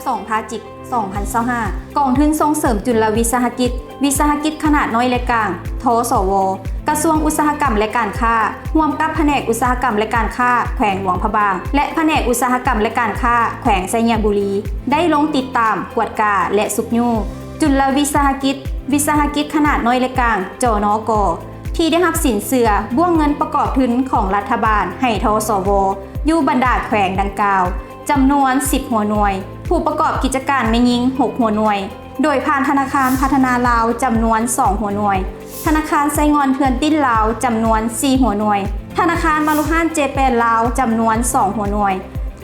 ສອງພາຈິກ ສອງພັນຊາວຫ້າ ກອງທຶນສົ່ງເສີມຈຸນລະວິສາຫະກິດ, ວິສາຫະກິດຂະໜາດນ້ອຍ ແລະ ກາງ ທສວ, ກະຊວງອຸດສາຫະກຳ ແລະ ການຄ້າ ຮ່ວມກັບພະແນກອຸດສາຫະກຳ ແລະ ການຄ້າ ແຂວງຫຼວງພະບາງ ແລະ ພະແນກອຸດສາຫະກຳ ແລະ ການຄ້າ ແຂວງໄຊຍະບູລີ ໄດ້ລົງຕິດຕາມ, ກວດກາ ແລະ ຊຸກຍູ້ ຈຸນລະວິສາຫະກິດ, ວິສາຫະກິດຂະໜາດນ້ອຍ ແລະ ກາງ ຈນກ ທີ່ໄດ້ຮັບສິນເຊື່ອບ້ວງເງິນປະກອບທຶນຂອງລັດຖະບານໃຫ້ ທສວ ຢູ່ບັນດາແຂວງດັ່ງກ່າວ ຈຳນວນສິບຫົວໜ່ວຍ, ຜູ້ປະກອບກິດຈະການແມ່ຍິງຫົກຫົວໜ່ວຍ, ໂດຍຜ່ານທະນາຄານພັດທະນາລາວ ຈຳນວນສອງຫົວໜ່ວຍ, ທະນາຄານໄຊງ່ອນເທືອນຕິນລາວ ຈຳນວນສີ່ຫົວໜ່ວຍ, ທະນາຄານມາລຸຮານເຈແປນລາວ ຈຳນວນສອງຫົວໜ່ວຍ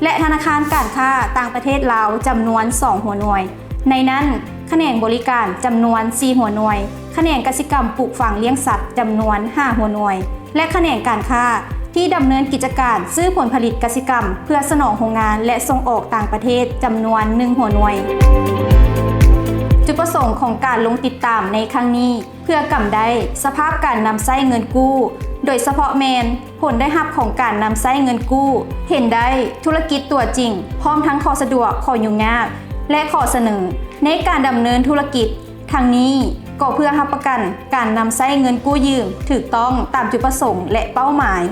ແລະ ທະນາຄານການຄ້າຕ່າງປະເທດລາວ ຈຳນວນສອງຫົວໜ່ວຍ. ໃນນັ້ນ, ຂະແໜງບໍລິການ ຈຳນວນສີ່ຫົວໜ່ວຍ, ຂະແໜງກະສິກຳປູກຝັງລ້ຽງສັດ ຈຳນວນຫ້າຫົວໜ່ວຍ ແລະ ຂະແໜງການຄ້າທີ່ດຳເນີນກິດຈະການຊື້ຜົນຜະລິດກະສິກຳເພື່ອສະໜອງໂຮງງານ ແລະ ສົ່ງອອກຕ່າງປະເທດ ຈຳນວນໜຶ່ງຫົວໜ່ວຍ. ຈຸດປະສົງຂອງການລົງຕິດຕາມໃນຄັ້ງນີ້ ເພື່ອກຳໄດ້ສະພາບການນຳໃຊ້ເງິນກູ້, ໂດຍສະເພາະແມ່ນຜົນໄດ້ຮັບຂອງການນຳໃຊ້ເງິນກູ້, ເຫັນໄດ້ທຸລະກິດຕົວຈິງ, ພ້ອມທັງຂໍ້ສະດວກ, ຂໍ້ຫຍຸ້ງຍາກ ແລະ ຂໍ້ສະເໜີໃນການດຳເນີນທຸລະກິດ. ທັງນີ້ກໍເພື່ອຮັບປະກັນການນຳໃຊ້ເງິນກູ້ຢືມຖືກຕ້ອງຕາມຈຸດປະສົງ ແລະ ເປົ້າໝາຍ.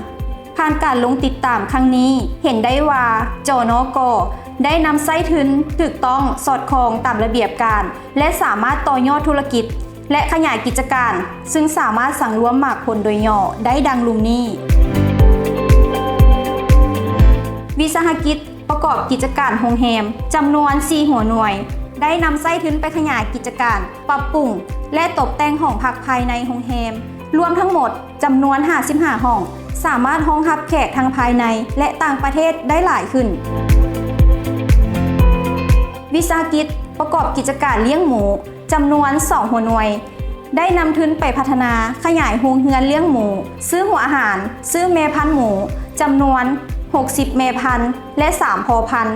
ຜ່ານການລົງຕິດຕາມຄັ້ງນີ້ ເຫັນໄດ້ວ່າ ຈນກ ໄດ້ນຳໃຊ້ທຶນຖືກຕ້ອງສອດຄ່ອງຕາມລະບຽບການ ແລະ ສາມາດຕໍ່ຍອດທຸລະກິດ ແລະ ຂະຫຍາຍກິດຈະການ, ຊຶ່ງສາມາດສັງລວມໝາກຜົນໂດຍຫຍໍ້ໄດ້ດັ່ງລຸ່ມນີ້. ວິສາຫະກິດປະກອບກິດຈະການໂຮງແຮມ ຈຳນວນສີ່ຫົວໜ່ວຍ ໄດ້ນຳໃຊ້ທຶນໄປຂະຫຍາຍກິດຈະການ, ປັບປຸງ ແລະ ຕົບແຕ່ງຫ້ອງພັກພາຍໃນໂຮງແຮມ ລວມທັງໝົດຈຳນວນຫ້າສິບຫ້າຫ້ອງ, ສາມາດຮອງຮັບແຂກທັງພາຍໃນ ແລະ ຕ່າງປະເທດໄດ້ຫຼາຍຂຶ້ນ. ວິສາຫະກິດປະກອບກິດຈະການລ້ຽງໝູ ຈຳນວນສອງຫົວໜ່ວຍ ໄດ້ນຳທຶນໄປພັດທະນາຂະຫຍາຍໂຮງເຮືອນລ້ຽງໝູ, ຊື້ຫົວອາຫານ, ຊື້ແມ່ພັນໝູ ຈຳນວນຫົກສິບແມ່ພັນ ແລະ ສາມພໍ່ພັນ,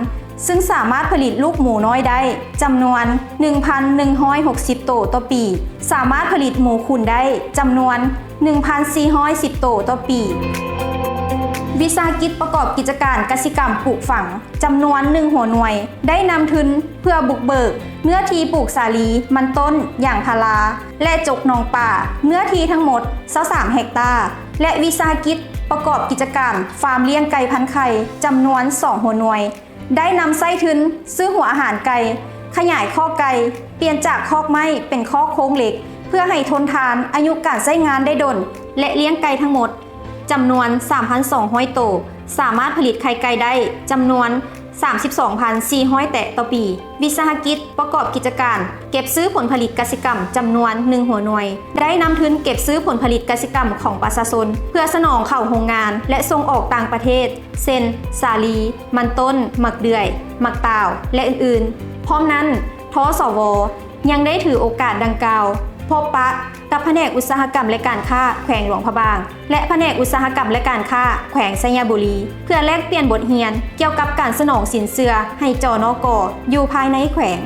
ຊຶ່ງສາມາດຜະລິດລູກໝູນ້ອຍໄດ້ຈຳນວນໜຶ່ງພັນໜຶ່ງຮ້ອຍຫົກສິບໂຕຕໍ່ປີ, ສາມາດຜະລິດໝູຂຸນໄດ້ຈຳນວນໜຶ່ງພັນສີ່ຮ້ອຍສິບໂຕຕໍ່ປີ. ວິສາຫະກິດປະກອບກິດຈະການກະສິກຳປູກຝັງ ຈຳນວນໜຶ່ງຫົວໜ່ວຍ ໄດ້ນຳທຶນເພື່ອບຸກເບີກເນື້ອທີ່ປູກສາລີ, ມັນຕົ້ນ, ຢາງພາລາ ແລະ ຈົກໜອງປາ, ເນື້ອທີ່ທັງໝົດຊາວສາມເຮັກຕາ ແລະ ວິສາຫະກິດປະກອບກິດຈະການຟາມລ້ຽງໄກ່ພັນໄຂ່ ຈຳນວນສອງຫົວໜ່ວຍ ໄດ້ນຳໃຊ້ທຶນຊື້ຫົວອາຫານໄກ່, ຂະຫຍາຍຄອກໄກ່, ປ່ຽນຈາກຄອກໄມ້ເປັນຄອກໂຄງເຫຼັກ ເພື່ອໃຫ້ທົນທານອາຍຸການໃຊ້ງານໄດ້ດົນ ແລະ ລ້ຽງໄກ່ທັງໝົດ ຈຳນວນສາມພັນສອງຮ້ອຍໂຕ, ສາມາດຜະລິດໄຂ່ໄກ່ໄດ້ຈຳນວນສາມສິບສອງພັນສີ່ຮ້ອຍແຕະຕໍ່ປີ. ວິສາຫະກິດປະກອບກິດຈະການເກັບຊື້ຜົນຜະລິດກະສິກຳຈຳນວນໜຶ່ງຫົວໜ່ວຍ ໄດ້ນຳທຶນເກັບຊື້ຜົນຜະລິດກະສິກຳຂອງປະຊາຊົນ ເພື່ອສະໜອງເຂົ້າໂຮງງານ ແລະ ສົ່ງອອກຕ່າງປະເທດ ເຊັ່ນ ສາລີ, ມັນຕົ້ນ, ໝາກເດືອຍ, ໝາກຕາວ ແລະ ອື່ນໆ. ພ້ອມນັ້ນ, ທສວ ຍັງໄດ້ຖືໂອກາດດັ່ງກ່າວ ພົບປະກັບພະແນກອຸດສາຫະກຳ ແລະ ການຄ້າແຂວງຫຼວງພະບາງ ແລະ ພະແນກອຸດສາຫະກຳ ແລະ ການຄ້າແຂວງໄຊຍະບູລີ ເພື່ອແລກປ່ຽນບົດຮຽນກ່ຽວກັບການສະໜອງສິນເຊື່ອໃຫ້ ຈນກ ຢູ່ພາຍໃນແຂວງ.